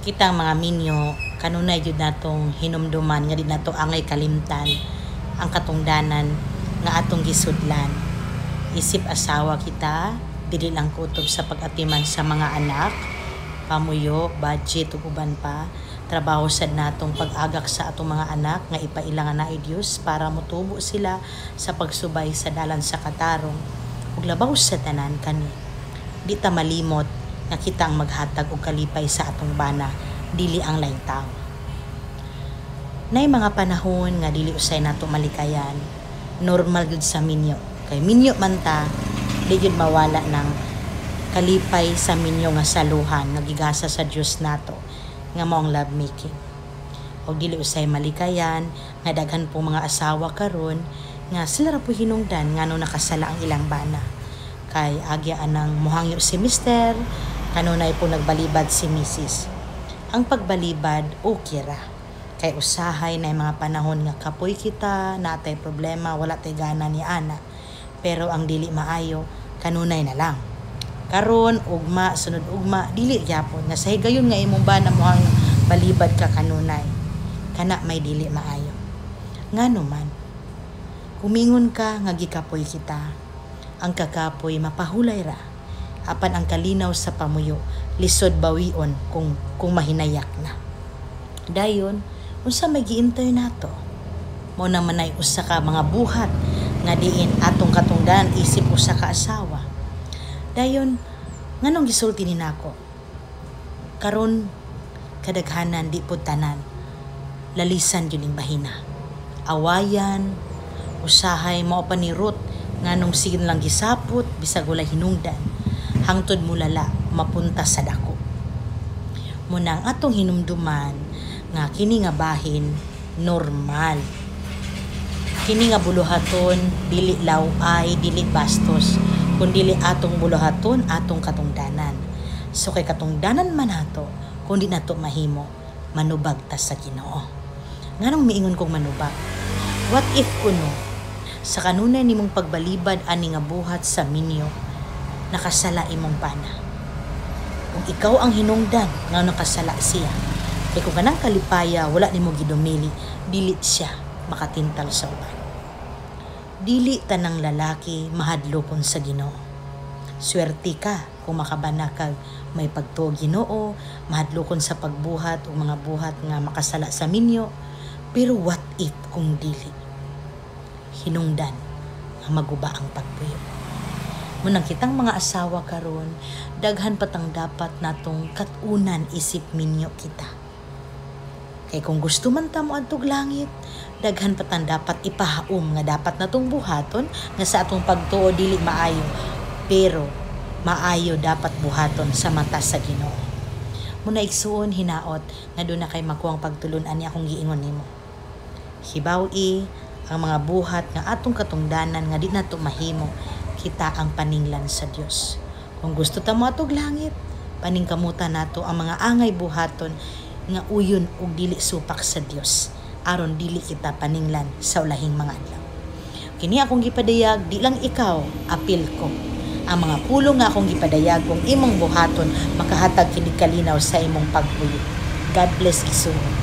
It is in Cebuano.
Kitang mga minyo, kanunay gyud natong hinumduman nga di nato angay kalimtan ang katungdanan nga atong gisudlan. Isip asawa kita, dili lang kutob sa pag-atiman sa mga anak, pamuyo, budget ug uban pa, trabaho sad natong pag-agak sa atong mga anak nga ipaila nga naay Dios para motubo sila sa pagsubay sa dalan sa katarong. Ug labaw sa tanan kani, di ta malimot nga kita ang maghatag og kalipay sa atong bana, dili ang laing tawo. Nay mga panahon nga dili usay nato malikayan, normal gyud sa minyo. Kay minyo man ta, di gyud mawala ng kalipay sa minyo nga saluhan nga gigasa sa Dios nato nga mao ang love making. Og dili usay malikayan nga daghan po mga asawa karon nga sila ra po hinungdan ngano nakasala ang ilang bana. Kay agya anang muhangyo si mister, kanunay po nagbalibad si misis. Ang pagbalibad okay ra. Kay usahay na mga panahon nga kapoy kita, natay problema, wala tay gana ni ana. Pero ang dili maayo, kanunay na lang. Karon ugma, sunod ugma, dili gyapon nga sa higayon nga imong bana mo balibad ka kanunay. Kana may dili maayo. Ngano man, kumingon ka nga gikapoy kita, ang kakapoy mapahulay ra. Apan ang kalinaw sa pamuyo, lisod bawion kung mahinayak na. Dayon, unsa may giintay nato? Mao naman ay usa ka mga buhat nga diin atong katungdanan isip usa ka asawa. Dayon, nganong gisulti ni nako? Karon kadaghanan, di pud tanan. Lalisan gyud ning bahina. Awayan, usahay mao pa ni Ruth nganong sige lang gisapot bisag walay hinungdan hangtod mulala mapunta sa dako. Muna ang atong hinumduman nga kini nga bahin normal. Kini nga buluhaton dili laway, dili bastos, kun dili atong buluhaton atong katungdanan. So kay katungdanan man nato, kung di nato mahimo, manubag ta sa Ginoo. Nganong miingon kong manubag? What if kuno sa kanunay nimong pagbalibad ani nga buhat sa minyo, nakasala imong bana? Kung ikaw ang hinungdan nga nakasala siya, kay kung kanang kalipaya wala nimo gidumili, dili siya makatintal sa uban. Dili tanang lalaki mahadlokon sa Ginoo. Swerte ka kung makabana kag may pagtuo Ginoo, mahadlokon sa pagbuhat o mga buhat nga makasala sa minyo. Pero what if kung dili? Hinungdan nga maguba ang pagpuyo. Munang kitang mga asawa karon, daghan patang dapat natong katunan isip minyo kita. Kay kung gusto man ta mo adtog langit, daghan patang dapat ipahaom nga dapat natong buhaton nga sa atong pagtuo dili maayo, pero maayo dapat buhaton sa mata sa Ginoo. Muna igsuon, hinaot nga duna kay makuhang pagtulun-an ni akong giingon nimo. Hibaw-i ang mga buhat nga atong katungdanan nga di nato mahimo, kita ang paninglan sa Dios. Kung gusto ta mo atog langit, paningkamutan nato ang mga angay buhaton nga uyon ug dili supak sa Dios aron dili kita paninglan sa ulahing mga adlaw. Kini akong gipadayag, di lang ikaw, apil ko. Ang mga pulong nga akong gipadayag, kung imong buhaton, makahatag kini kalinaw sa imong pagpuyo. God bless, igsuon.